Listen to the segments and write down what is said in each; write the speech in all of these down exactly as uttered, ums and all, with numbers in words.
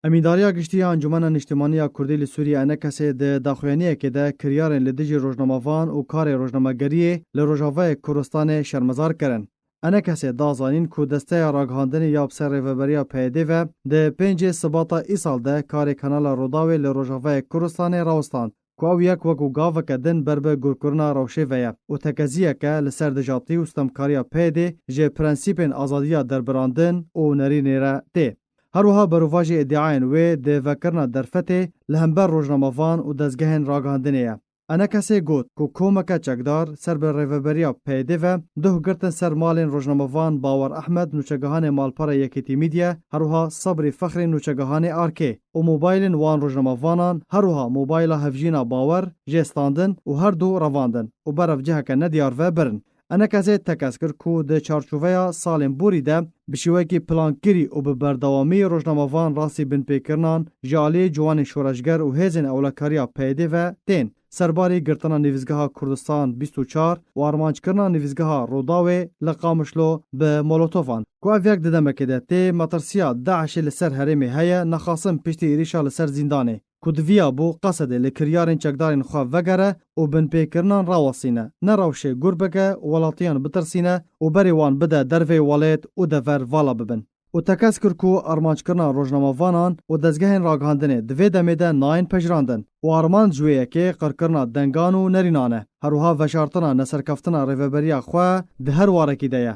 Emîndariya Giştî ya Encûmena Niştimanî ya Kurdî li Sûriyê, ENKSê, di daxuyaniyekê de kiryarên li dijî rojnamevan û karê rojnamegeriyê li Rojavayê Kurdistanê şermezar kirin. ENKSê da zanîn ku desteya ragihandinê ya bi ser rêveberiya PYDê ve di pêncê Sibata îsal de karê kanala Rûdawê li Rojavayê Kurdistanê rawistand, ku ew yek wekû gaveke din ber bi gurkirina rewşê ve ye û tekeziyeke li ser dijatî û stemkariya PYDê ji prensîpên azadiya derbirandin û nerînê re tê. Her wiha berovajî îdiayên wê di vekirina derfetê li hember rojnamevan û dezgehên ragihandinê ye. ENKSê got ku komeke çekdar ser bi rêveberiya PYDê ve duh girtin ser malên rojnamevan Bawer Ehmed, nûçegihanê Malpera Yekîtî Media, her wiha Sabrî Fexrî, nûçegihanê Arkê, û mobaylên wan rojnamevanan, her wiha mobayla hevjîna Bawer, jê standin û her du revandin û berev ciheke nediyar ve birin. ENKSê tekez kir ku di çarçoveya salên borî de bi şêweyekî plankirî û bi berdewamî rojnamevan rastî binpêkirinan ji aliyê ciwanên şoreşger û hêzên ewlekariya PYDê ve tên, serbarî girtina nivîzgeha Kurdistan bîst û çar û armanckirina nivîzgeha Rûdawê li Qamişlo bi molotovan, ku ev yek di demekê de tê metirsiya DAIŞê li ser herêmê heye, nexasim piştî êrîşa li ser zîndanê, ku di viya bû Qesedê li kiryarên çekdarên xwe vegere û binpêkirinan rawestîne, ne rewşê gur bike û welatiyan bitirsîne û berê wan bide dervê welêt û dever vala bibin. Û tekez kir ku armanckirina rojnamevanan û dezgehên ragihandinê di vê demê de nayên pejirandin û armanc ji wê yekê qirkirina dengan û nerînan e. Her wiha veşartina neserkeftina rêveberiya xwe di her warekî de ye.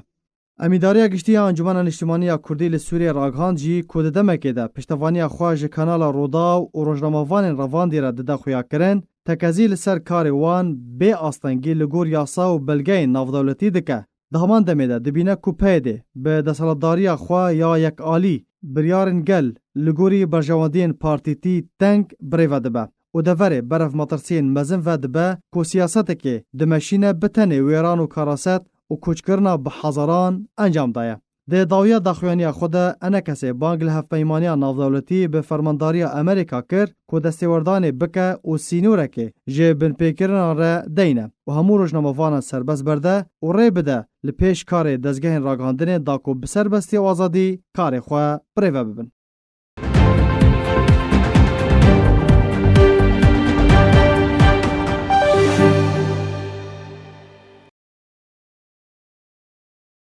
Emîndariya Giştî ya Encûmena Niştimanî ya Kurdî li Sûriyê ragihand jî ku di demekê de piştevaniya xwe ji kanala Rûdaw û rojnamevanên revandî re dide xuyakirin, tekezî li ser karê wan bê astengî li gor yasa û belgeyên navdewletî dike. Di heman demê de dibîne ku PYDê bi desthilatdariya xwe ya yekalî biryarên gel li gorî berjewendiyên partîtî teng birêve dibe û deverê berev metirsiyên mezin ve dibe ku siyasetekê dimeşîne bi tenê wêran û karaset û koçkirina bi hezaran encam daye. Di dawiya daxuyaniya xwe de ENKSê bang li hevpeymaniya navdewletî bi fermandariya Amerîka kir ku destêwerdanê bike û sînorekê ji binpêkirinan re deyne û hemû rojnamevanan serbest berde û rê bide li pêş karê dezgehên ragihandinê da ku bi serbestî û azadî karê xwe birêve bibin.